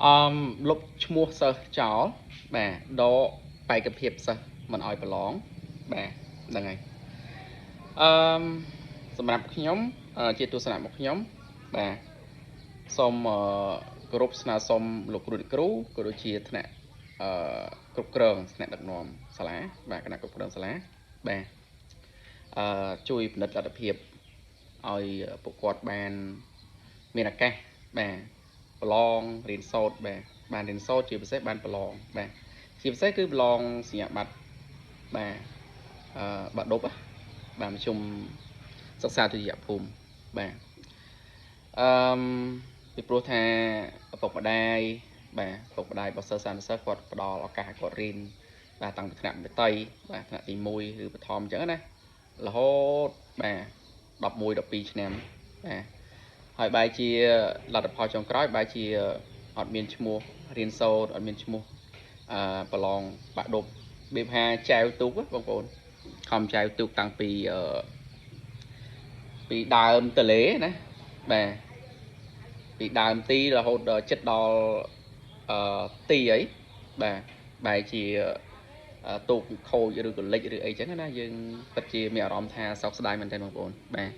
អមលុបឈ្មោះសិស្សចោលបាទដកបេក្ខភាពសិស្សមិនឲ្យប្រឡងបាទហ្នឹងហើយអឺមសម្រាប់ខ្ញុំជាទស្សនៈរបស់ខ្ញុំបាទសូមគោរពស្នើសុំលោកគ្រូអ្នកគ្រូក៏ដូចជាថ្នាក់អឺគ្រប់គ្រងថ្នាក់ដឹកនាំសាលាបាទគណៈគ្រប់គ្រងសាលាបាទជួយពិនិត្យលទ្ធភាពឲ្យពួកគាត់បានមានឱកាសបាទប្រឡងរៀនសូត្របាទបានរៀនសូត្រជាពិសេសបានប្រឡងបាទជាពិសេសគឺប្រឡងសញ្ញាបត្របាទបាក់ឌុបបាទមធ្យមសិក្សាទុតិយភូមិបាទអឺពីព្រោះថាឪពុកម្ដាយបាទឪពុកម្ដាយរបស់សិស្សសានុសិស្សគាត់ផ្ដល់ឱកាសឲ្យគាត់រៀនបាទតាំងពីថ្នាក់មត្តេយ្យបាទថ្នាក់ទី1ឬបឋមអញ្ចឹងណារហូតបាទ11 12ឆ្នាំបាទហើយបែរជាលទ្ធផលចុងក្រោយបែរជាអត់មានឈ្មោះរៀនសូត្រអត់មានឈ្មោះប្រឡងបាក់ឌុបរបៀបថាចែវទូកបងប្អូនខំចែវទូកតាំងពីពីដើមទលេណាបាទពីដើមទីរហូតដល់ចិត្តដល់ទីអីបាទបែរជាទូកខូចឬក៏លិចឬអីចឹងណាយើងពិតជាមានអារម្មណ៍ថាសោកស្ដាយមែនទែនបងប្អូនបាទ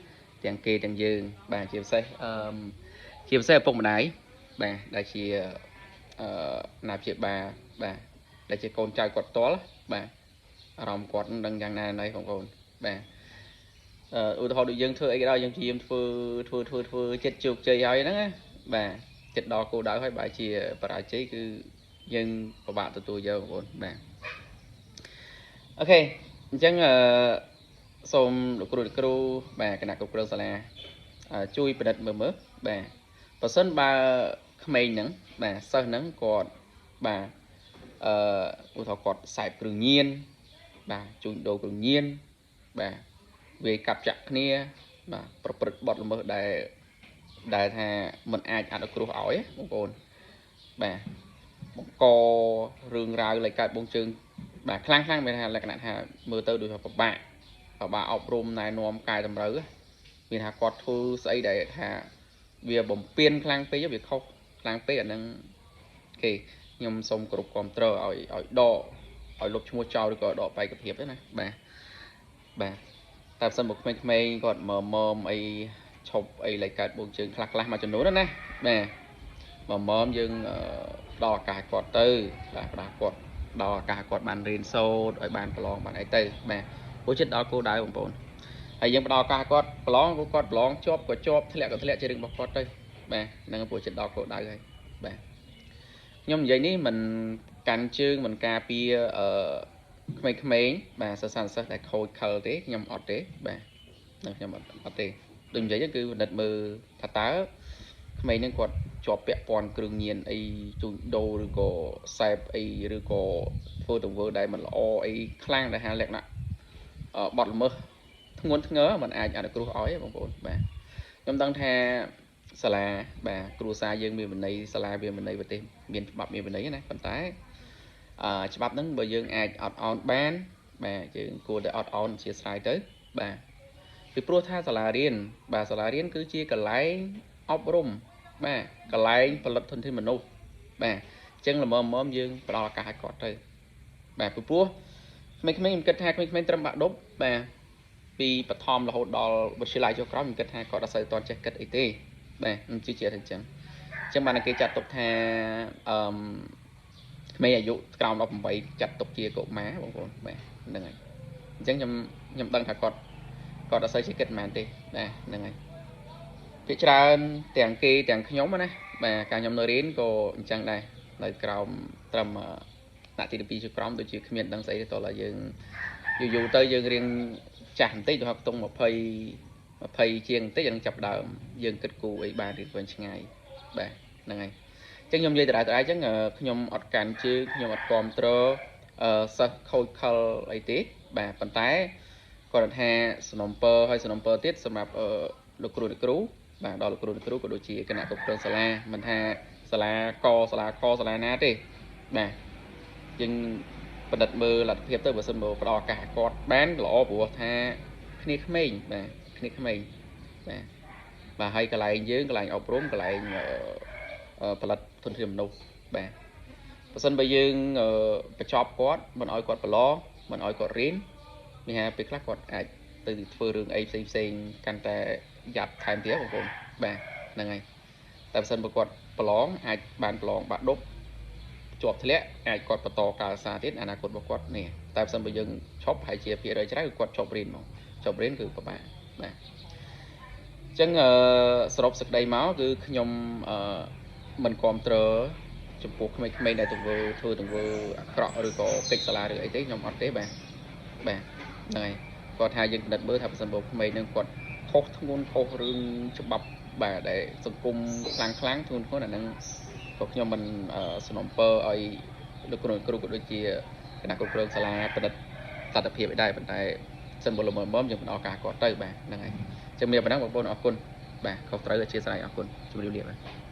ទាំងគេទាំងយើងបាទជាពិសេសជាពិសេសឪពុកម្ដាយបាទដែលជាណាព្យាបាលបាទដែលជាកូនចៅគាត់ផ្ទាល់បាទអារម្មណ៍គាត់មិនដឹងយ៉ាងណាណីបងប្អូនបាទឧទាហរណ៍ដូចយើងធ្វើអីក៏ដោយយើងព្យាយាមធ្វើធ្វើធ្វើធ្វើចិត្តជោគជ័យហើយហ្នឹងណាបាទចិត្តដល់គោលដៅហើយបែរជាបរាជ័យគឺយើងពិបាកទទួលយកបងប្អូនបាទអូខេអញ្ចឹងអឺសូមលោកគ្រូអ្នកគ្រូបាទគណៈគ្រប់គ្រងសាលាជួយពិនិត្យមើលមើលបាទបើសិនបើក្មេងហ្នឹងបាទសិស្សហ្នឹងគាត់បាទឧទាហរណ៍គាត់ខ្សែបគ្រឿងញៀនបាទជួញដូរគ្រឿងញៀនបាទវាយកាប់ចាក់គ្នាបាទប្រព្រឹត្តបទល្មើសដែលថាมันអាចអនុគ្រោះឲ្យបងប្អូនបាទបង្ករឿងរ៉ាវលេខកើតបងជើងបាទខ្លាំងខ្លាំងមានថាលក្ខណៈថាមើលទៅដូចថាពិបាកអប់រំណែនាំកែតម្រូវមានថាគាត់ធ្វើស្អីដែលថាវាបំពេញខ្លាំងពេកវាខុសខ្លាំងពេកអាហ្នឹងគេខ្ញុំសូមគោរពគាំទ្រឲ្យដកឲ្យលុបឈ្មោះចោលឬក៏ដកបេក្ខភាពទេណាបាទបាទតែបើសិនមកក្មេងៗគាត់មើមអីឈប់អីលេខកើតបងជើងខ្លះខ្លះមួយចំនួនណាបាទមើមយើងដល់ឱកាសគាត់ទៅបាទផ្ដាស់គាត់ដល់ឱកាសគាត់បានរៀនសូត្រឲ្យបានប្រឡងបានអីទៅបាទព្រោះចិត្តដល់គោលដៅបងប្អូនហើយយើងផ្ដល់ឱកាសគាត់ប្រឡងគាត់ប្រឡងជាប់ក៏ជាប់ធ្លាក់ក៏ធ្លាក់ជារឿងរបស់គាត់ទៅបាទហ្នឹងព្រោះចិត្តដល់គោលដៅហើយបាទខ្ញុំនិយាយនេះមិនកាន់ជើងមិនការពារអឺក្មេងៗបាទសិស្សានុសិស្សដែលខូចខលទេខ្ញុំអត់ទេបាទនឹងខ្ញុំអត់ទេដូចនិយាយគឺពិនិត្យមើលថាតើក្មេងហ្នឹងគាត់ជាប់ពាក់ព័ន្ធគ្រឿងញៀនអីជួញដូរឬក៏សែបអីឬក៏ធ្វើទង្វើដែលមិនល្អអីខ្លាំងដែលថាលក្ខណៈបទល្មើសធ្ងន់ធ្ងរมันអាចអនុគ្រោះឲ្យបងប្អូនបាទខ្ញុំដឹងថាសាលាបាទគ្រួសារយើងមានវិន័យសាលាមានវិន័យប្រទេសមានច្បាប់មានវិន័យណាប៉ុន្តែច្បាប់ហ្នឹងបើយើងអាចអត់ឱនបានបាទយើងគួរតែអត់ឱនអធិស្ឋានទៅបាទពីព្រោះថាសាលារៀនបាទសាលារៀនគឺជាកន្លែងអប់រំបាទកន្លែងផលិតធនធានមនុស្សបាទអញ្ចឹងល្មមៗយើងផ្ដល់ឱកាសឲ្យគាត់ទៅបាទពីព្រោះក្មេងៗខ្ញុំគិតថាក្មេងៗត្រឹមបាក់ឌុបបាទពីបឋមរហូតដល់វិទ្យាល័យចុះក្រោយខ្ញុំគិតថាគាត់អត់សូវតន់ចេះគិតអីទេបាទខ្ញុំជឿជាក់ថាអញ្ចឹងអញ្ចឹងបានគេចាត់ទុកថាអឺក្មេងអាយុក្រោម18ចាត់ទុកជាកុមារបងប្អូនបាទហ្នឹងហើយអញ្ចឹងខ្ញុំដឹងថាគាត់អត់សូវចេះគិតប៉ុន្មានទេបាទហ្នឹងហើយភាគច្រើនទាំងគេទាំងខ្ញុំណាបាទកាលខ្ញុំនៅរៀនក៏អញ្ចឹងដែរនៅក្រោមត្រឹមថ្នាក់ទី12ជាក្រោមដូចជាគ្មានដឹងស្អីទេតោះឡើយយើងយូរយូរទៅយើងរៀនចាស់បន្តិចទៅខ្ទង់20ជាងបន្តិចនឹងចាប់ដើមយើងគិតគូរអីបានរៀនវិញឆ្ងាយបាទហ្នឹងហើយអញ្ចឹងខ្ញុំនិយាយដដែលៗអញ្ចឹងខ្ញុំអត់កាន់ជើងខ្ញុំអត់គាំទ្រសិស្សខូចខលអីទេបាទប៉ុន្តែគាត់ថាសំណុំពរហើយសំណុំពរទៀតសម្រាប់លោកគ្រូអ្នកគ្រូបាទដល់លោកគ្រូអ្នកគ្រូក៏ដូចជាគណៈគ្រប់គ្រងសាលាមិនថាសាលាកសាលាខសាលាណាទេបាទយើងពិនិត្យមើលលទ្ធភាពទៅបើសិនមកផ្ដល់ឱកាសគាត់បានល្អព្រោះថាគ្នាក្មេងបាទគ្នាក្មេងបាទបាទហើយកន្លែងយើងកន្លែងអប់រំកន្លែង ផលិតធនធានមនុស្សបាទបើសិនបើយើងបញ្ចប់គាត់មិនឲ្យគាត់ប្រឡងមិនឲ្យគាត់រៀនមានថាពេលខ្លះគាត់អាចទៅធ្វើរឿងអីផ្សេងផ្សេងកាន់តែយ៉ាប់ថែមទៀតបងប្អូនបាទហ្នឹងហើយតែបើសិនបើគាត់ប្រឡងអាចបានប្រឡងបាក់ឌុបជាប់ធ្លាក់អាចគាត់បន្តការសិក្សាទៀតអនាគតរបស់គាត់នេះតែបើសិនបើយើងឈប់ហើយជាភាគរយច្រើនគឺគាត់ឈប់រៀនមកឈប់រៀនគឺពិបាកបាទអញ្ចឹងអឺសរុបសេចក្តីមកគឺខ្ញុំអឺមិនគ្រប់គ្រងចំពោះក្មេងៗដែលទង្វើធ្វើទង្វើអាក្រក់ឬក៏កិច្ចសាលាឬអីទេខ្ញុំអត់ទេបាទបាទហ្នឹងហើយគាត់ថាយើងពិនិត្យមើលថាបើសិនបើក្មេងនឹងគាត់ខុសធ្ងន់ខុសរឿងច្បាប់បាទដែលសង្គមខ្លាំងខ្លាំងធ្ងន់ធ្ងរអាហ្នឹងក៏ខ្ញុំមិនសំណូមពរឲ្យលោកគ្រូគ្រូក៏ដូចជាគណៈគ្រប់គ្រងសាលាពិនិត្យលទ្ធភាពឲ្យដែរប៉ុន្តែសិនបើលមមយើងផ្ដល់ឱកាសគាត់ទៅបាទហ្នឹងហើយចឹងមានប៉ុណ្ណឹងបងប្អូនអរគុណបាទខុសត្រូវអធិស្ឋានអរគុណជម្រាបលាបាទ។